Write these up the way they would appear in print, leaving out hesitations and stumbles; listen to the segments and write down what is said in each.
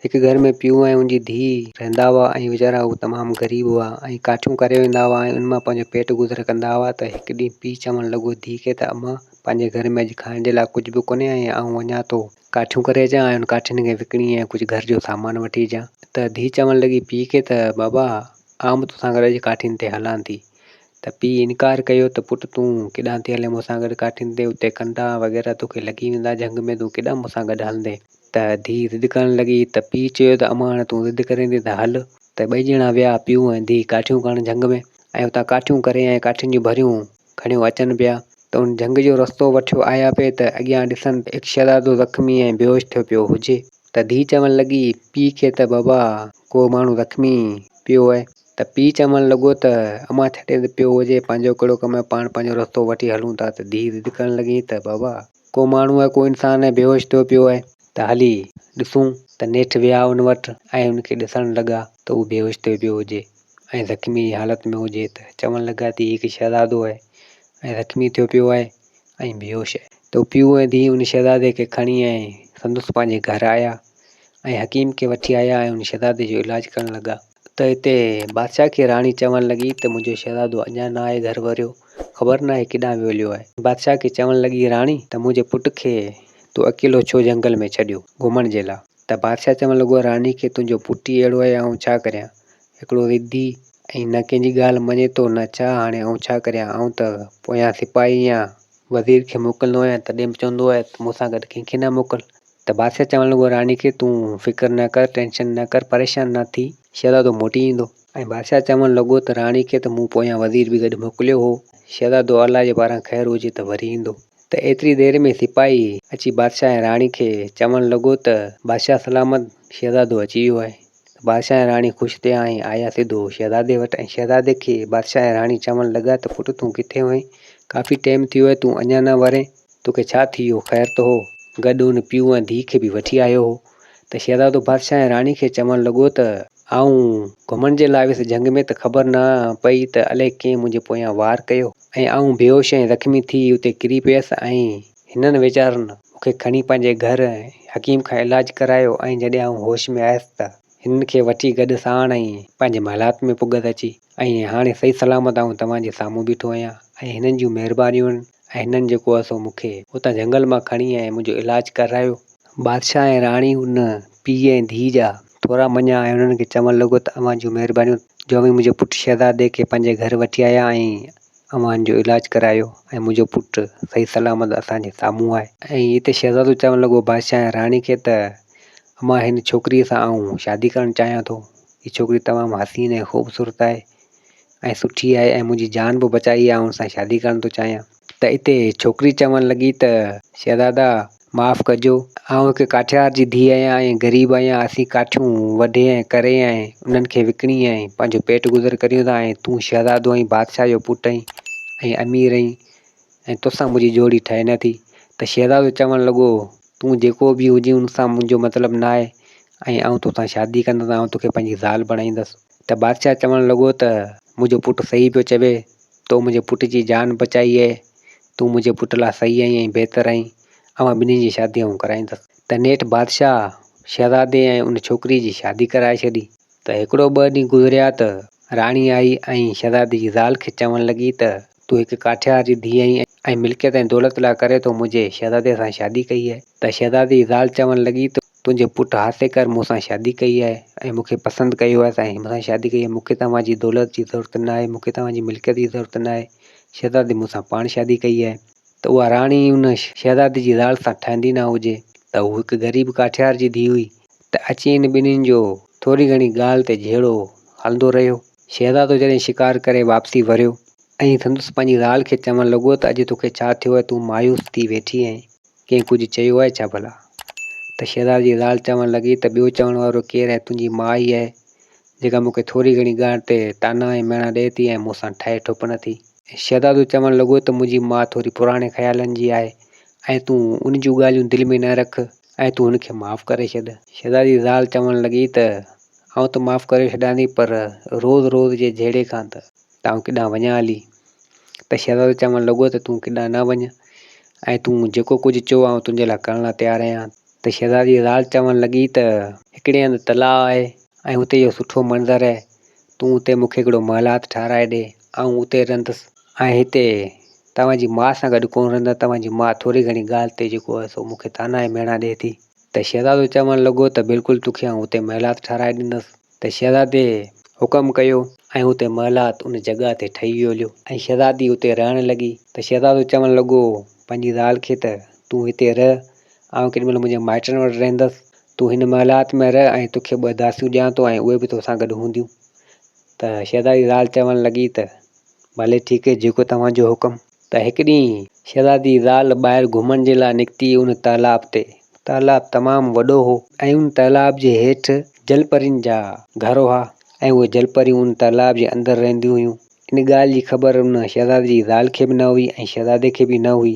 هڪ گهر ۾ پيء ۽ ان جي ڌيء رهندا هئا ۽ ويچارا هو تمام غريب هئا ۽ ڪاٺيون ڪري ويندا هئا ۽ ان مان پنهنجو پيٽ گذر ڪندا هئا ته هڪ ڏينهن پيء چوڻ لڳو ڌيء کي ته امان پنهنجي گهر ۾ اڄ کائڻ جي لاء ڪجهه به ڪونهي ۽ آئون وڃان ٿو ڪاٺيون ڪري اچان ۽ ان ڪاٺين کي وڪڻي ۽ ڪجهه گهر جو سامان وٺي اچان ته ڌيء چوڻ لڳي پيء کي ته بابا آئون به توسان گڏ اڄ ڪاٺين تي هلان ٿي ته پيء انڪار ڪيو ته پٽ تون ڪيڏانهن ٿي هلين مون سان گڏ ڪاٺين تي اتي ڪنڊا وغيره توکي لڳي ويندا جهنگ ۾ تون ڪيڏانهن مون سان گڏ هلندين. ته ڌيء ضد ڪرڻ لڳي ته پيء چيو ته امان تون ضد ڪرين ٿي ته هل. ته ٻئي ڄڻا ويا پيء ۽ ڌيء ڪاٺيون ڪرڻ جهنگ ۾ ۽ اتان ڪاٺيون ڪري ۽ ڪاٺين جون ڀريون کڻيو اچن پيا ته ان جهنگ جو رستو وٺيو آيا پئي ته اڳيان ڏسن ته هڪ شهزادو زخمي ۽ بيهوش ٿيو پيو هجي. ته ڌيء چوڻ لڳي پيء کي ته بابا ڪو ماڻهو زخمي پيو آهي. ته پيء چوڻ لڳو ته امان ڇڏي ته پيو هجي پنهنجو ڪهڙو ڪم آهي پاڻ پنهنجو رستو وٺي هلون ٿا ته ڌيء ضد ڪرڻ لڳي ته بابا ڪو ماڻهو آهي ڪو انسان آهي بيهوش ٿيو پيو آهي ته هلي ڏسون ته نيٺ ويا ان وٽ ۽ ان کي ڏسڻ لڳا ته هو بيهوش ٿيو پيو هجي ۽ زخمي حالت ۾ هجي ته چوڻ لڳا ته هي هڪ شهزادو آهي ۽ زخمي ٿيو پيو آهي ۽ بيهوش آهي ته پيء ۽ ڌيء ان شهزادي کي کڻي ۽ سندس پنهنجي گهر آيا ۽ حڪيم کي وٺي آيا ۽ ان شهزادي جو علاج ڪرڻ لڳا. ته اتي بادشاهه کي راڻي چوڻ لڳي ته منهنجو شهزادو اڃا نه آهي گهر وريو، خبر ناهي ڪيڏانهن ويو هليو آهي. بادشاهه کي چوڻ لڳي راڻي ته منهنجي پٽ کي تو اڪيلو ڇو جهنگل ۾ ڇڏيو گهمڻ جي لاء؟ ته بادشاهه چوڻ لڳو راڻي کي تنهنجو پٽ ئي اهڙو آهي آئون ڇا ڪريان، هڪڙو ضدي ۽ نه ڪنهن جي ڳالهه مڃي ٿو نه ڇا، هاڻي آئون ڇا ڪريان، آئون ته پويان سپاهي يا وزير کي موڪلندو آهيان تڏهن به چوندو آهي ته مون سان گڏ ڪنهن کي نه موڪل. ته بادشاهه چوڻ لڳو راڻي کي تون فڪر نه ڪر، ٽينشن نه ڪر، پريشان نه ٿي، شهزادو موٽي ايندو. ۽ بادشاهه چوڻ لڳو ته راڻي کي ته مون پويان وزير به گڏ موڪليو هو، شهزادو الله جي پاران خير هجي ته وري ايندو. ته ايتري دير ۾ سپاهي اچي بادشاهه ۽ راڻي کي چوڻ لڳو ته بادشاهه سلامت شهزادو اچي ويو آهي. ته بادشاهه ۽ راڻي خوش ٿيا ۽ آيا سڌو شهزادي وٽ ۽ شهزادي کي بادشاهه ۽ راڻي چوڻ لڳا ته پٽ تون ڪٿي هئين، ڪافي ٽيم ٿي ويو آهي تون اڃا نه ورين. توکي ڇا ٿي ويو؟ خير ته هو. گڏ هن پيء ۽ ڌيء کي به وٺي آيو هو ته شهزادو بادشاهه ۽ راڻي کي چوڻ لڳو ته، آئون گهمڻ جي لاء ويس جهنگ ۾ ته خبر نه پئي ته الائي ڪنهن منهنجي پويان وار ڪيو ۽ آئون بيهوش ۽ زخمي ٿي اتي ڪري پيس ۽ هنن ويچارن مون کي کڻي پنهنجي گهر ۽ حڪيم کان علاج ڪرايو ۽ جڏهن آئون هوش ۾ آيس ته هنن کي وٺي گڏ ساڻ ۽ پنهنجي محلات ۾ پڳس اچي ۽ هاڻي صحيح سلامت آئون توهان جي سامهون بيٺو آهيان ۽ هنن جون مهربانيون آهن. ۽ هنن جيڪو آهي سو مون کي اتان جهنگل مان کڻي ۽ منهنجو علاج ڪرايو. بادشاهه ۽ راڻي ان پيء ۽ ڌيء جا ٿورا مڃيا ۽ انهن کي چوڻ لڳو ته اوهان جون مهربانيون جو اوهين منهنجي پٽ شهزادي کي پنهنجي گهر وٺي آيا ۽ اوهان جو علاج ڪرايو ۽ منهنجو پٽ صحيح سلامت اسان جي سامهون آهي. ۽ اتي شهزادو چوڻ لڳو بادشاهه ۽ راڻي کي ته امان هن ڇوڪريء سان آئون شادي ڪرڻ چاهيان ٿو. هيء ڇوڪري تمام حسين ۽ خوبصورت آهي. ۽ سٺي آهي ۽ منهنجي جان به بچائي آهي آئون ان سان شادي ڪرڻ ٿو چاهيان ته اتي ڇوڪري چوڻ لڳي ته شهزادا معاف ڪجو آئون هڪ ڪاٺيار جي ڌيء آهيان ۽ غريب آهيان اسين ڪاٺيون وڍي ۽ ڪري ۽ انهن کي وڪڻي ۽ پنهنجو پيٽ گذر ڪريون ٿا ۽ تون شهزادو آهين بادشاهه جو پٽ آهين ۽ امير آهين ۽ توسان منهنجي جوڙي ٺهي نه ٿي ته شهزادو چوڻ لڳو تون جيڪو به هجين ان سان منهنجو مطلب نه آهي ۽ آئون توسان شادي ڪندس آئون توکي پنهنجي زال بڻائيندس. ته بادشاهه چوڻ لڳو ته منهنجو پٽ صحيح پيو چوي، تو منهنجي پٽ جي جان بچائي اهي، تون منهنجي پٽ لاء صحيح آهين ۽ بهتر آهين، اوهان ٻنهي جي شادي آئون ڪرائيندس. ته نيٺ بادشاهه شهزادي ۽ ان ڇوڪري جي شادي ڪرائي ڇڏي. ته هڪڙو ٻه ڏينهن گذريا ته راڻي آئي ۽ شهزادي جي زال کي چوڻ لڳي ته تون هڪ ڪاٺيار جي ڌيء آهين ۽ ملڪيت ۽ دولت لاء ڪري تو منهنجي شهزادي سان شادي ڪئي آهي. ته شهزادي جي زال چوڻ لڳي ته تنهنجي پٽ هاسيڪر مون سان شادي ڪئي آهي ۽ مون کي پسند ڪيو آهي ۽ مون سان شادي ڪئي آهي، مون کي توهان جي دولت جي ضرورت نه آهي، مون کي توهان جي ملڪيت جي ضرورت نه آهي، شهزادي مون سان پاڻ شادي ڪئي آهي. ته اها راڻي ان شهزادي جي زال سان ٺهندي نه هجي ته هو هڪ غريب ڪاٺيار جي ڌيء هئي ته اچي ان ٻنهين جو ٿوري گهڻي ڳالهه تي جهيڙو هلندو رهيو. شهزادو جڏهن شڪار ڪري واپسي وريو ۽ سندس پنهنجي زال کي چوڻ لڳو ته اڄ توکي ڇا ٿيو آهي، تون مايوس ٿي ويٺي آهين، ڪنهن ڪجهه چيو آهي ڇا ڀلا؟ ته شهزادي جي زال چوڻ لڳي ته ٻيو چوڻ وارو ڪير آهي، تنهنجي ماء ئي آهي، جيڪا مون کي ٿوري گهڻي ڳالهه تي طعنا ۽ ميڻا ڏئي ٿي ۽ مون سان ٺهي ٺپ نه ٿي. شهزادو چوڻ لڳو ته منهنجي ماء ٿوري پراڻي خيالن جي آهي ۽ تون ان جون ڳالهيون دل ۾ نه رک ۽ تون هن کي معاف ڪري ڇڏ. شهزادي جي زال چوڻ لڳي ته آئون ته معاف ڪري ڇڏان ٿي پر روز روز جي جهيڙي کان ته ته آئون ڪيڏانهن وڃان هلي؟ ته شهزادو چوڻ لڳو ته تون ڪيڏانهن نه وڃ ۽ تون جيڪو ڪجهه چئو آئون تنهنجي لاء ڪرڻ لاء تيار آهيان. ته شهزادي جي زال چوڻ لڳي ته هڪڙي هنڌ تلاء آهي ۽ اتي جو سٺو منظر آهي، تون اتي مون کي هڪڙو محلات ٺهرائي ڏي، آئون اتي رهندس ۽ هتي توهان جي ماء سان گڏ ڪونه رهندس، توهان جي ماء ٿوري گهڻي ڳالهه تي جيڪو آهي سو مون کي طعنا ۽ مهڻا ڏئي ٿي. ته شهزادو چوڻ لڳو ته بلڪل توکي آئون اتي محلات ٺهرائي ڏيندس. ته شهزادي حڪم ڪيو ۽ اتي محلات ان جڳهه تي ٺهي ويو هليو ۽ شهزادي اتي رهڻ لڳي. ته شهزادو چوڻ لڳو پنهنجي زال کي ته تون هتي رهه، آئون ڪيڏي مهل منهنجي مائٽن وٽ رهندس. تون هن محلات ۾ رهه ۽ توکي ٻه داسيون ڏيان ٿو ۽ اهي به توسان گڏ هونديون. ته شهزادي زال چوڻ لڳي ته ڀلي ٺيڪ جيڪو توهان جو حڪم. ته هڪ ڏينهن شهزادي زال ٻاهر گهمڻ جي لاء نڪتي ان تالاب تي. تالاب تمام وڏو هو ۽ ان تالاب جي هيٺ جلپرين جا گهر هئا ۽ اهي جلپريون ان تالاب جي اندر رهنديون هيون. ان ڳالهه جي خبر ان شهزادي جي زال کي به نه هئي ۽ شهزادي کي به نه هئي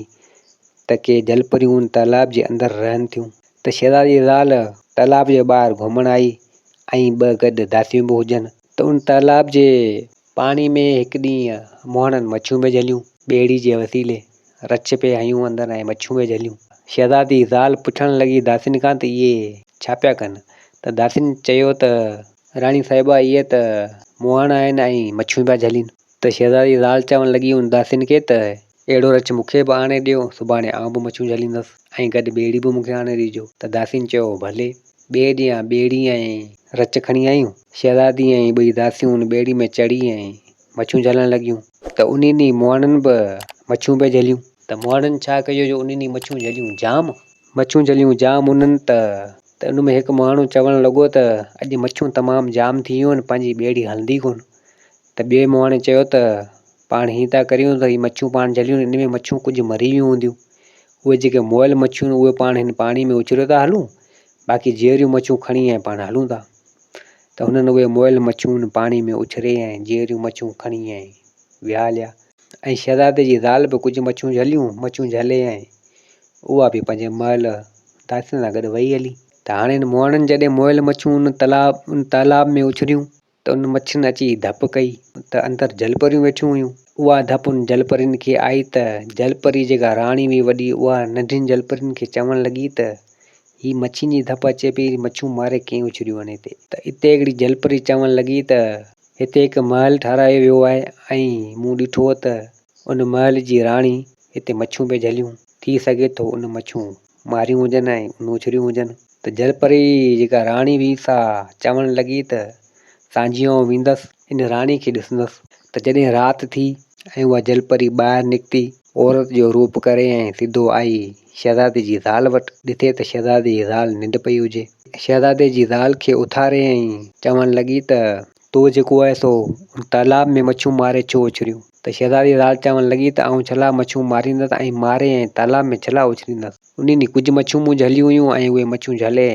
ته ڪي جلپريون ان تالاب جي اندر رهن ٿيون. ته شهزادي جي زال تالاب جي ٻاهر گهمڻ آئي ۽ ٻه گڏ داسيون به هجن ته ان تالاب جي پاڻي ۾ هڪ ڏينهن مهاڻن مڇيون پئي جهليون. ٻيڙي جي وسيلي رڇ پئي هنيون اندر ۽ مڇيون پئي جهليون. شهزادي زال پڇڻ لڳي داسين کان ته اهي ڇا پيا ڪن؟ ته داسين چيو ته راڻي صاحبه اهي ته مهاڻا آهن ۽ مڇيون پيا جهلين. ته شهزادي زال چوڻ لڳي ان داسين کي ته اهڙو رڇ مون کي به آڻي ڏيو، سڀاڻي آئون به مڇيون جهليندس ۽ گڏ ٻيڙي به مون کي آڻي ڏجو. ته داسين چيو ڀلي. ٻئي ڏينهن ٻيڙي ۽ رڇ کڻي آيون. شهزادي ۽ ٻئي داسيون ان ٻيڙي ۾ چڙهي ۽ مڇيون جهلڻ لڳيون. ته انهي ڏينهن مهاڻن به مڇيون پئي جهليون. ته مهاڻن ڇا ڪيو جو انهي ڏينهن مڇيون جهليون جام. مڇيون جهليون جام انهن ته ته ان ۾ هڪ مهاڻو چوڻ لڳو ته اڄ مڇيون تمام جام ٿي ويون آهن پنهنجي ٻيڙي هلندي ڪونه. ته ٻئي مهاڻي چيو ته پاڻ هيئن ٿا ڪريون ته هي مڇيون پاڻ جهليون ان ۾ مڇيون ڪجهه مري ويون هونديون اهي جيڪي مئل مڇيون آهن اهي پاڻ هن پاڻي ۾ اڇليو ٿا هلون باقي جيئريون مڇيون کڻي ۽ پاڻ هلون ٿا ته هنن اهي مئل مڇيون ان پاڻي ۾ اڇري ۽ جيئريون مڇيون کڻي ۽ ويا هليا ۽ شهزادي جي زال به ڪجهه مڇيون جهليون مڇيون جهلي ۽ اها به پنهنجي مئل داسين سان گڏ وئي هلي ته هاڻي هن مهاڻن جڏهن مئل مڇيون ان تلاء ان تالاب ۾ اڇريون ته ان مڇين اچي ڌپ ڪئي ته اندر جلپريون ويٺيون هيون. اها ڌپ ان جلپرين کي آئي ته جلپري جيڪا راڻي هئي وڏي اها ننڍين جلپرين کي چوڻ لڳي ته هي مڇين جي ڌپ اچي پئي مڇيون ماري ڪئين اڇريون آهن هتي. ته اتي هڪڙي جلپري چوڻ لڳي ته هتي هڪ محل ٺهرايو ويو آهي ۽ مون ڏٺو ته ان محل جي راڻي هتي مڇيون پئي جهليون. ٿي سگهي ٿو ان مڇيون ماريون هجن ۽ ان اڇريون هجن. ته جلپري جيڪا راڻي هئي سا چوڻ لڳي ته سانجهيء آئون ويندس ان راڻي کي ڏسندس. ته جڏهن رات ٿي ۽ اها جلپري ٻاهر نڪتي، عورت جو روپ ڪري ۽ سڌو آئي شهزادي جي زال وٽ. ڏسي ته شهزادي جي زال ننڊ پئي هجي. شهزادي جي زال کي اٿاري ۽ چوڻ لڳي ته. تو جيڪو آهي سو ان تالاب ۾ مڇيون ماري ڇو اڇريون؟ ته شهزادي زال چوڻ لڳي ته آئون ڇلا مڇيون ماريندس ۽ ماري ۽ تالاب ۾ ڇلا اڇليندس. انهي ڏينهن ڪجهه مڇيون مون جهليون هيون ۽ اهي مڇيون جهلي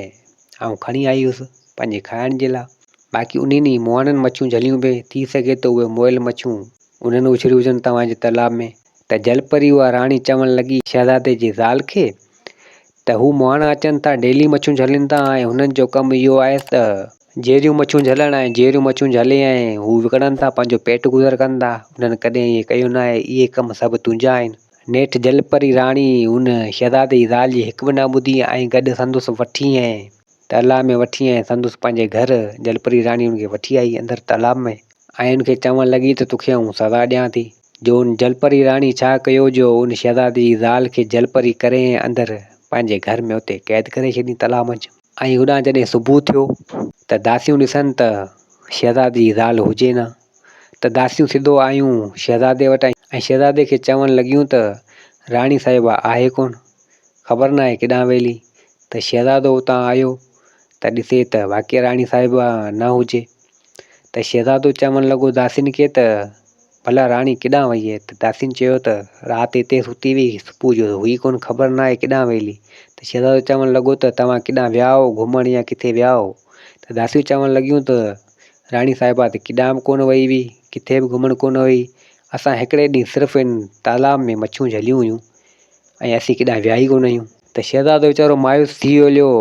آئون کڻي آئي هيس پنهنجي کائڻ جي لاء. باقي انهي ڏينهن مهاڻن مڇيون جهليون پئي، ٿي سگهي ٿو اهي مئل مڇيون انهن اڇليون هجن توهان جي تالاب ۾. ته جلپري اها راڻي چوڻ لڳي شهزادي جي زال کي ته هو مهاڻا اچن ٿا ڊيلي مڇيون جهلين ٿا ۽ هنن جو ڪم اهو آهي ته جيريون مڇيون جهلڻ ۽ جيريون مڇيون جهلي ۽ هو وڪڻن ٿا پنهنجو پيٽ گذر ڪن ٿا انهن ڪڏهن ائين ڪيو ناهي اهي ڪم سڀ تنهنجا آهن. نيٺ جلپري راڻي ان شهزادي جي زال جي هڪ به نه ٻڌي ۽ گڏ سندس وٺي ۽ تلاء ۾ وٺي ۽ سندس پنهنجي گهر جلپري راڻي ان کي وٺي آئي اندر تالاب ۾ ۽ ان کي چوڻ لڳي ته توکي آئون سزا ڏيان ٿي. جو ان جلپري راڻي ڇا ڪيو جو ان شهزادي جي زال کي جلپري ڪري ۽ اندر پنهنجي گهر ۾ اتي قيد ڪري ڇڏين تلاء منجهه. ۽ هوڏانهن جڏهن صبح ٿيو ته داسيون ڏسن ته شهزادي جي زال هجي نه ته داسيون سڌو آيون شهزادي وٽ ۽ شهزادي کي چوڻ لڳيون ته راڻي صاحبه آهي ڪونه، خبر ناهي ڪيڏانهن ويلي ته شهزادو اتان آيو ته ڏسي ته واقعي راڻي صاحبه نه هجي ته شهزادو چوڻ لڳو داسين کي ته ڀلا راڻي ڪيڏانهن وئي آهي؟ ته داسين چيو ته رات هتي ستي هئي، صبح جو هئي ڪونه، خبر ناهي ڪيڏانهن وئي هلي. ته شهزادو چوڻ لڳو ته توهان ڪيڏانهن ويا هئو گهمڻ يا ڪٿي ويا هئو؟ ته داسيون چوڻ لڳيون ته راڻي صاحبه ته ڪيڏانهن به ڪونه وئي هئي، ڪٿي به گهمڻ ڪونه وئي، اسان هڪڙي ڏينهن صرف ان تالاب ۾ مڇيون جهليون هيون ۽ اسين ڪيڏانهن ويا ئي ڪونه آهيون. ته شهزادو ويچارو مايوس ٿي ويو هليو،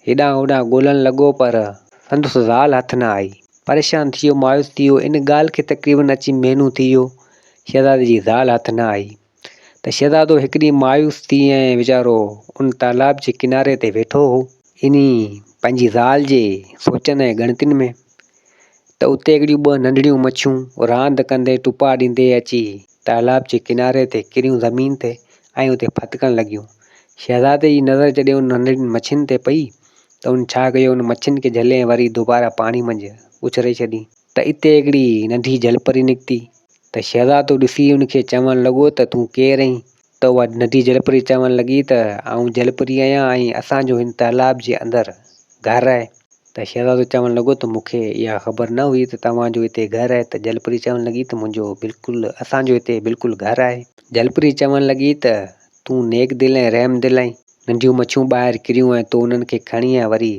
هيڏانهن هوڏانهن ڳولڻ لڳو پر سندس زال هٿ نه آئي. پريشان ٿي ويو، مايوس ٿي ويو. ان ڳالهه کي تقريبن اچي مهينو ٿي ويو، شهزادي جي زال هٿ نه آئي. ته شهزادو هڪ ڏينهن مايوس ٿي ۽ ويچارو ان تالاب جي ڪناري تي ويٺو هو. انهي پنهنجي زال جي سوچن ۽ ڳڻتين ۾ ته اتي هڪڙيون ٻه ننڍڙيون مڇيون راند ڪندي ٽپا ڏيندي اچي تالاب جي ڪناري تي ڪريون زمين تي ۽ اتي ڦٿڪڻ لڳيون. شهزادي جي نظر جڏهن انهن ننڍڙين مڇين تي پئي ته ان ڇا ڪيو ان مڇين کي جهلي ۽ وري دوباره پاڻي منجهه اڇري ڇڏي ته اتي هڪڙي ننڍي جلپري نڪتي ته شهزادو ڏسي ان کي چوڻ لڳو ته تون ڪير آهين؟ ته اها ننڍي جلپري چوڻ لڳي ته آئون جلپري آهيان ۽ اسان جو هن تالاب جي اندر گهر آهي. ته شهزادو چوڻ لڳو ته مون کي اها خبر نه هئي ته توهان جو هتي گهر آهي ته جلپري چوڻ لڳي ته منهنجو بلڪل اسان جو هتي بلڪل گهر آهي. جلپري چوڻ لڳي ته تون نيڪ دل ۽ رحم دل آهين. ننڍيون مڇيون ٻاهر ڪريون ۽ تو انهن کي کڻي ۽ وري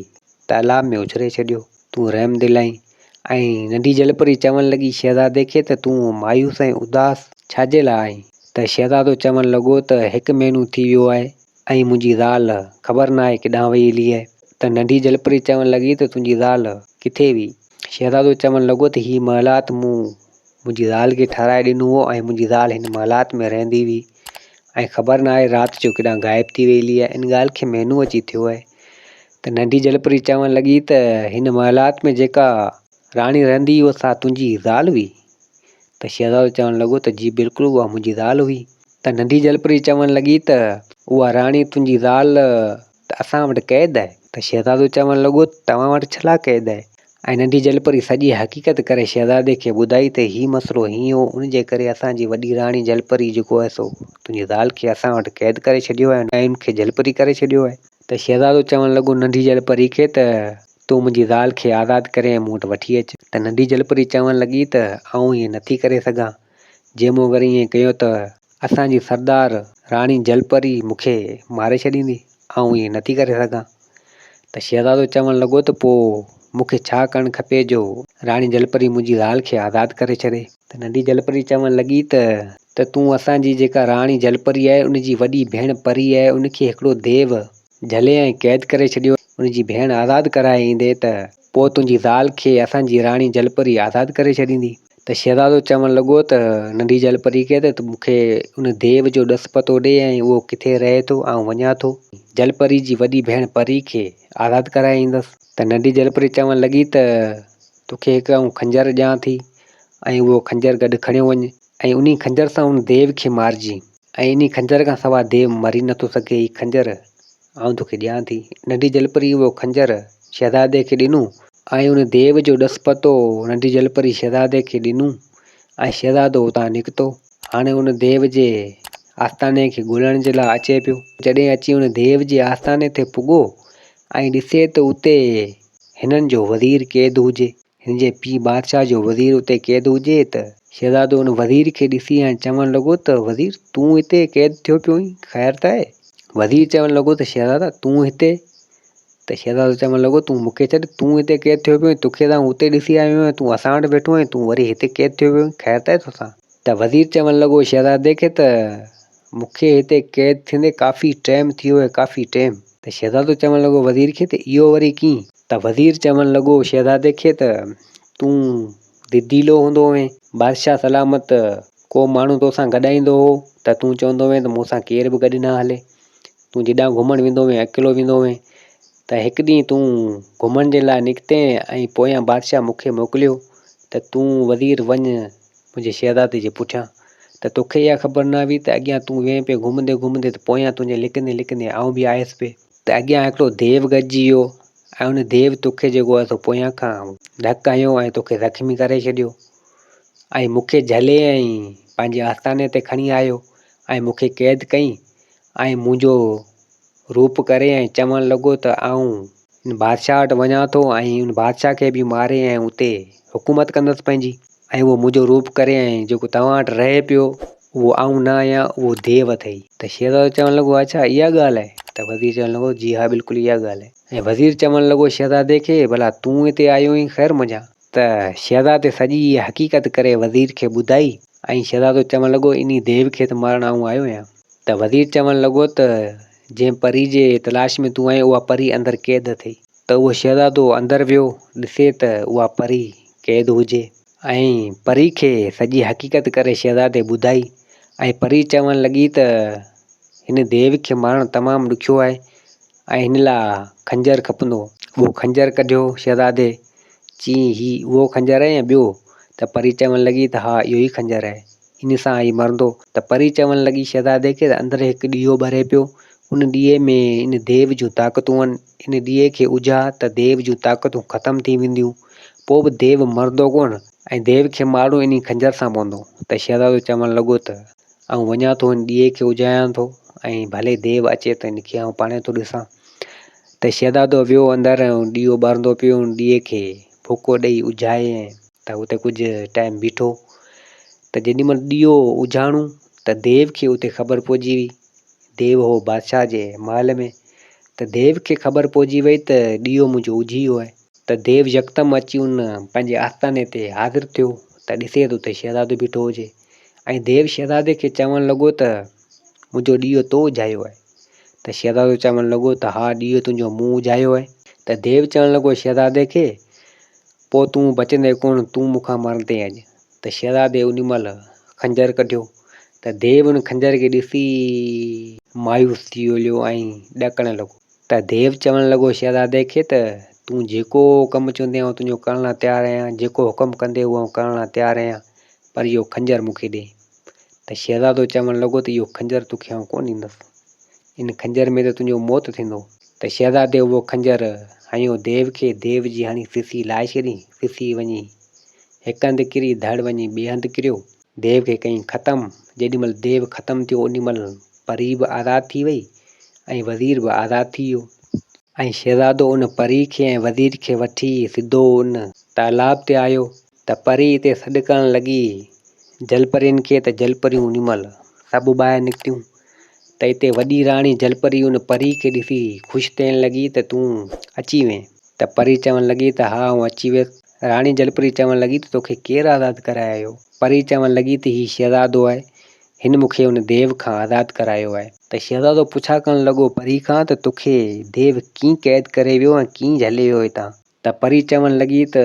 تالاب ۾ اڇلي ڇڏيو. تون رحم دل آهين. ۽ ننڍي جلپري چوڻ لڳي شهزادي کي ته تون مايوس ۽ اداس ڇا جي لاء آهين؟ ته شهزادو چوڻ لڳو ته هڪ مهينو ٿي ويو آهي ۽ منهنجي زال خبر ناهي ڪيڏانهن وئي هلي آهي. ته ننڍي جلپري چوڻ لڳي ته تنهنجي زال ڪٿي وئي؟ شهزادو چوڻ لڳو ته هي محلات مون منهنجي زال کي ٺهرائي ڏنو هو ۽ منهنجي زال هن محلات ۾ رهندي هئي ۽ خبر ناهي رات جو ڪيڏانهن غائب ٿي وئي هلي آهي. ان ڳالهه کي مهينو اچي ٿيو آهي. ته ننڍي جلپري چوڻ لڳي ته هن محلات ۾ جيڪا راڻي رهندي هئي سا تنهنجي زال هئي؟ ته شهزادو چوڻ لڳو ته جي بلڪل اها منهنجي زال هئي. ته ننڍي جلپري چوڻ لڳي ته اها راڻي تنهنجي زال ته اسان وٽ قيد آهي. ته شهزادو چوڻ لڳو ته توهان وٽ ڇلا قيد آهي؟ ۽ ننڍي جلپري سڄي حقيقت ڪري شهزادي کي ٻڌائي ته هي مسئلو هيئن هو ان جي ڪري اسان جي وڏي راڻي جلپري جيڪو آهي سو تنهنجي زال کي اسان وٽ قيد ڪري ڇڏيو آهي ۽ ان کي جلپري ڪري ڇڏيو آهي. ته شهزادو چوڻ لڳو ننڍي جلپري کي ته تون منهنجي زال کي آزاد ڪري ۽ مون وٽ وٺي اچ. ته ننڍي جلپري چوڻ لڳي ته آئون ائين نٿي ڪري سگهان، جي مون اگر ائين ڪيو ته اسان جي سردار راڻي جلپري مون کي ماري ڇڏيندي، آئون ائين نٿي ڪري سگهان. ته شهزادو چوڻ لڳو ته پوء مون کي ڇا ڪرڻ کپي جو راڻي جلپري منهنجي زال کي آزاد ڪري ڇڏي؟ ته ننڍي جلپري چوڻ لڳي ته. ته تون اسان جي جيڪا راڻي جلپري آهي ان جي وڏي ڀيڻ پري آهي ان کي هڪڙو ديو جهلي ۽ قيد ڪري ڇڏيو ان جي ڀيڻ آزاد ڪرائي ايندي ته پوء تنهنجي زال کي اسان جي راڻي جلپري آزاد ڪري ڇڏيندي. ته شهزادو چوڻ لڳو ته ننڍي جلپري کي ته مون کي ان ديو جو ڏس پتو ڏي ۽ اهو ڪٿي رهي ٿو آئون وڃان ٿو جلپري جي وڏي ڀيڻ پري کي آزاد ڪرائي ايندس. ته ننڍي جلپري چوڻ لڳي ته توکي هڪ آئون خنجر ڏيان ٿي ۽ اهو خنجر گڏ کڻيو وڃ ۽ انهي خنجر سان ان ديو کي مارجين ۽ انهي خنجر کان سوا ديو مري نٿو سگهي هي خنجر آئون توکي ڏيان ٿي. ننڍي جلپري اهو خنجر شهزادي کي ڏنو ۽ ان ديو جو ڏس پتو ننڍي جلپري شهزادي کي ڏنو ۽ شهزادو اتان نڪتو. هاڻي ان ديو جي آستاني کي ڳولڻ جي لاء اچي پيو. جڏهن اچي ان ديو جي آستاني تي پڳو ۽ ڏسي ته اتي هنن جو وزير قيد هجي. هن جي پيء بادشاهه جو وزير اتي قيد هجي ته شهزادو ان وزير کي ڏسي ۽ چوڻ لڳو ته وزير تون هتي قيد ٿيو پيو آهين خير ته آهي؟ وزير چوڻ لڳو ته شهزادا تون هتي؟ ته شهزادو چوڻ لڳو تون مون کي ڇڏ تون هتي قيد ٿيو پيو آهين توکي ته آئون اتي ڏسي آيو آهيان تون اسان وٽ ويٺو آهين تون وري هتي قيد ٿيو پيو آهين خير ته آهي توسان؟ ته وزير چوڻ لڳو شهزادي کي ته مون کي هتي قيد ٿيندي ڪافي ٽيم ٿي ويو آهي ڪافي ٽيم. ته شهزادو چوڻ لڳو وزير کي ته اهو وري ڪيئن؟ ته وزير چوڻ لڳو شهزادي کي ته تون دديلو هوندو هئين، بادشاهه سلامت ڪو ماڻهو توسان گڏائيندو هو ته تون چوندو هئين ته مون سان ڪير به گڏ نه هلي، تون جيڏانهن گهمڻ ويندو هئين اڪيلو ويندو هئين ته هڪ ڏينهن تون گهمڻ جي لاء نڪتين ۽ پويان بادشاهه مون کي موڪليو ته تون وزير وڃ منهنجي شهزادي جي پٺيان ته توکي اها خبر نه هئي ته اڳيان تون وئين پئي گهمندي گهمندي ته پويان تنهنجي لڪندي لڪندي آئون به آيس پئي ته اڳيان هڪڙو ديو گڏجي ويو ۽ ان ديو توکي جيڪو آهي سو پويان کان ڌڪ هنيو ۽ توکي زخمي ڪري ڇڏيو ۽ مون کي جهلي ۽ پنهنجي آستاني تي کڻي آيو ۽ مون کي قيد ڪئين ۽ منهنجو روپ ڪري ۽ چوڻ لڳو ته آئون ان بادشاهه وٽ وڃان ٿو ۽ ان بادشاهه کي به ماري ۽ اتي حڪومت ڪندس پنهنجي ۽ اهو منهنجو روپ ڪري ۽ جيڪو توهان وٽ رهي پيو اهو آئون نه آهيان اهو ديو اٿئي. ته شهزادو چوڻ لڳو اڇا اها ڳالهه آهي ته وزير چوڻ لڳو جي ها بلڪل اها ڳالهه آهي ۽ وزير چوڻ لڳو شهزادي کي ڀلا تون هتي آيو آهين خير منجهان ته شهزادي سڄي حقيقت ڪري وزير کي ٻڌائي ۽ شهزادو چوڻ لڳو انهي ديو کي ته مارڻ آئون آيو آهيان. ته وزير چوڻ لڳو ته جنهن پري جي تلاش ۾ تون آهين اها پري اندر قيد اٿئي. ته اهو شهزادو اندر ويو ڏسي ته اها پري قيد هجي. ۽ پري کي سڄي حقيقت ڪري شهزادي ٻڌائي ۽ پري چوڻ لڳي ته هن ديو کي مارڻ تمام ڏکيو آهي ۽ هن لاء خنجر کپندو. اهو خنجر ڪڍيو شهزادي چيائين هي اهو خنجر آهي يا ٻيو؟ ته پري چوڻ لڳي ته ها اهو ئي خنجر آهي، ان سان هي مرندو. ته پري چوڻ لڳي شهزادي کي ته اندر هڪ ڏيئو ٻري پيو، ان ڏيئي ۾ ان ديو جون طاقتون آهن، ان ڏيئي کي اجهاء ته ديو جون طاقتون ختم ٿي وينديون، پوء به ديو مرندو ڪونه ۽ ديو کي مارڻو انهي خنجر سان پوندو. ته شهزادو چوڻ لڳو ته آئون وڃان ٿو ان ڏيئي کي اجهايان ٿو ۽ ڀلي ديو اچي ته ان کي آئون پاڻهي ٿو ڏسان. ته شهزادو ويو اندر ۽ ڏيئو ٻرندو پيو ان ڏيئي کي ڦوڪو ڏئي اجهائي ته اتي ڪجهه ٽائيم بيٺو ته جيڏي مهل ڏيئو اجهاڻو ته ديو کي اتي خبر پئجي وئي. ديو هو بادشاهه جي محل ۾ ته ديو کي خبر پئجي وئي ته ڏيئو منهنجو اجهي ويو آهي. ته ديو يڪدم اچي ان پنهنجي آستاني تي حاضر ٿيو ته ڏسي ته اتي شهزادو بيٺو هجي ۽ ديو شهزادي کي چوڻ لڳو ته منهنجو ڏيئو تو اجهايو آهي ته شهزادو چوڻ لڳو ته ها ڏيئو تنهنجو مون اجهايو آهي ته ديو چوڻ لڳو شهزادي کي پوء تون بچندين ڪونه تون مون کان مرندين اڄ ته شهزادي انهي مهل خنجر ڪڍيو ته ديو ان خنجر کي ڏسي مايوس ٿي ويو ۽ ڏڪڻ لڳو. ته ديو چوڻ لڳو شهزادي کي ته تون جيڪو ڪم چوندين آئون تنهنجو ڪرڻ لاء تيار آهيان، جيڪو حڪم ڪندين اهو آئون ڪرڻ لاء تيار آهيان، پر اهو خنجر مون کي ڏي. ته شهزادو چوڻ لڳو ته اهو خنجر توکي آئون ڪونه ڏيندس. ان خنجر ۾ ته تنهنجو موت ٿيندو. ته شهزادي اهو خنجر هنيو ديو کي، ديو جي هڻي سسي لاهي ڇڏي، سسي وڃي هڪ هنڌ ڪري، ڌڙ وڃي ٻئي هنڌ ڪريو. ديو کي ڪيائين ختم، جيڏي مهل ديو ختم ٿيو انهي مهل پري به آزاد ٿي وئي ۽ وزير به آزاد ٿي ويو. ۽ شهزادو ان پري کي ۽ وزير کي وٺي سڌو ان تالاب تي آيو ته پري اتي سڏ ڪرڻ لڳي جلپرين کي ته جلپريون انهي مهل سڀ ٻاهر نڪتيون ته اتي وڏي راڻي جلپري ان پري کي ڏسي خوش ٿيڻ لڳي ته تون اچي وئين ته پري چوڻ لڳي ته ها آئون اچي ويس. راڻي جلپري چوڻ لڳي ته توکي ڪير آزاد ڪرائي آيو؟ پري چوڻ لڳي ته هي شهزادو آهي، هن مون کي ان ديو کان آزاد ڪرايو آهي. ته شهزادو پڇا ڪرڻ لڳو پري کان ته توکي ديو ڪيئن قيد ڪري ويو ۽ ڪيئن جهلي ويو هتان؟ ته پري چوڻ لڳي ته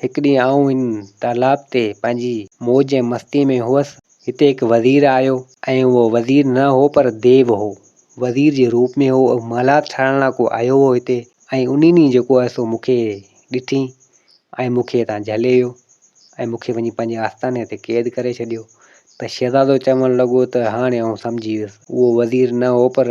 هڪ ڏينهن آئون هن تالاب تي پنهنجي موج ۽ مستيء ۾ هئس، هتي هڪ وزير آيو ۽ اهو وزير نه هو پر ديو هو، وزير جي روپ ۾ هو ۽ محلات ٺاهڻ لاء ڪو آيو هو هتي ۽ انهي ڏينهن جيڪو آهي سو مون کي ڏٺي ۽ مون کي هتان جهلي ويو ۽ مون کي وڃي پنهنجي آستاني تي قيد ڪري ڇڏيو ته شهزادو چوڻ لڳو ته هاڻي آئون سمجهي ويس اهو وزير نه هو پر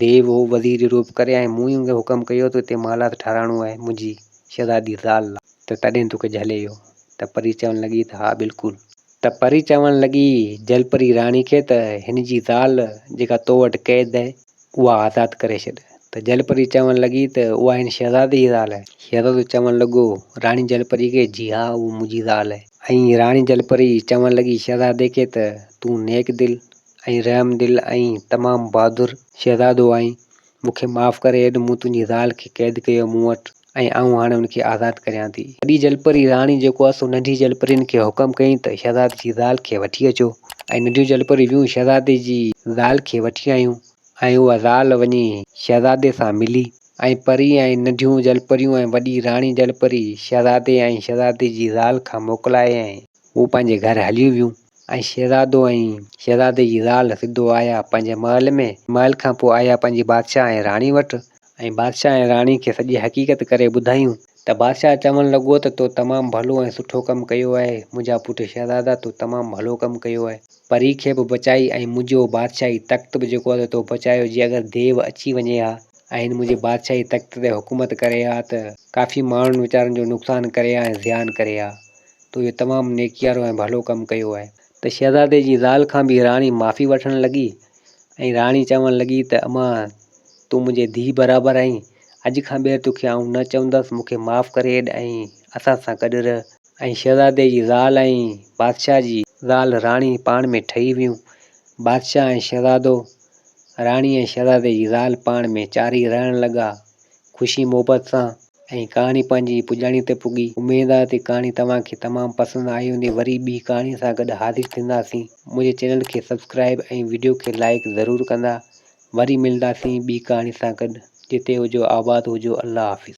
ديو هو وزير جو روپ ڪري ۽ مون ئي ان کي حڪم ڪيو ته هتي محلات ٺهرائڻو آهي منهنجي شهزادي زال لاء ته تڏهن توکي جهلي ويو ته پري چوڻ لڳي ته ها بلڪل. ته پري چوڻ لڳي جلپري راڻي کي ته هن جي زال جيڪا تو وٽ قيد آهي اها آزاد ڪري ڇڏ. ته جلپري چوڻ لڳي ته اها هن شهزادي جي زال آهي. شهزادو چوڻ لڳو راڻي جلپري کي جي ها اها منهنجي زال آهي. ۽ راڻي جلپري چوڻ لڳي شهزادي کي ته تون نيڪ دل ۽ رحم دل ۽ تمام بهادر شهزادو آهين مون کي معاف ڪري ڇڏ مون تنهنجي زال کي قيد ڪيو مون وٽ ۽ آئون هاڻي ان کي آزاد ڪريان ٿي. وڏي جلپري راڻي جيڪو آهي سو ننڍي جلپرين کي حڪم ڪيائين ته شهزادي جي زال کي وٺي اچو ۽ ننڍيون جلپريون ويون شهزادي جي زال کي وٺي آيون ۽ اها زال وڃي شهزادي سان ملي ۽ پري ۽ ننڍيون جلپريون ۽ وڏي راڻي جلپري شهزادي ۽ شهزادي جي زال کان موڪلائي ۽ هو پنهنجي گهر هليون ويون ۽ شهزادو ۽ شهزادي جي زال سڌو آيا پنهنجي محل ۾، محل کان پوء آيا پنهنجي بادشاهه ۽ راڻي وٽ ۽ بادشاهه ۽ راڻي کي سڄي حقيقت ڪري ٻڌايون ته بادشاهه چوڻ لڳو ته تو تمام ڀلو ۽ سٺو ڪم ڪيو آهي، منهنجا پٽ شهزادا تو تمام ڀلو ڪم ڪيو آهي، پري کي به بچائي ۽ منهنجو بادشاهي تخت به جيڪو آهي تو بچايو، جي اگر ديو اچي وڃي ها ۽ هن منهنجي بادشاهي تخت تي حڪومت ڪري ها ته ڪافي ماڻهن ويچارن جو نقصان ڪري ها ۽ زيان ڪري ها. تو اهو تمام نيڪيارو ۽ ڀلو ڪم ڪيو آهي. ته شهزادي جي زال کان به راڻي معافي وٺڻ لڳي ۽ راڻي چوڻ لڳي ته امان تون منهنجي ڌيء برابر آهين، اڄ کان ٻيهر توکي آئون نه چوندس، مون کي معاف ڪري ڇڏ ۽ اسان سان گڏ رهه. ۽ شهزادي جي زال ۽ بادشاهه جي زال راڻي پاڻ ۾ ٺهي ويون. بادشاهه ۽ شهزادو، راڻي ۽ شهزادي جي زال پاڻ ۾ چارئي رهڻ لڳا، خوشي محبت سان. ۽ ڪهاڻي پنهنجي پڄاڻي تي پڳي. اميد آهي ته ڪهاڻي توهان کي تمام پسند آئي هوندي وري ٻي ڪهاڻي سان گڏ حاضر ٿينداسين منهنجي چينل کي سبسڪرائب ۽ وڊيو کي لائيڪ ضرور ڪندا وري ملنداسين ٻي ڪهاڻي سان گڏ جتي هجو آباد هجو الله حافظ.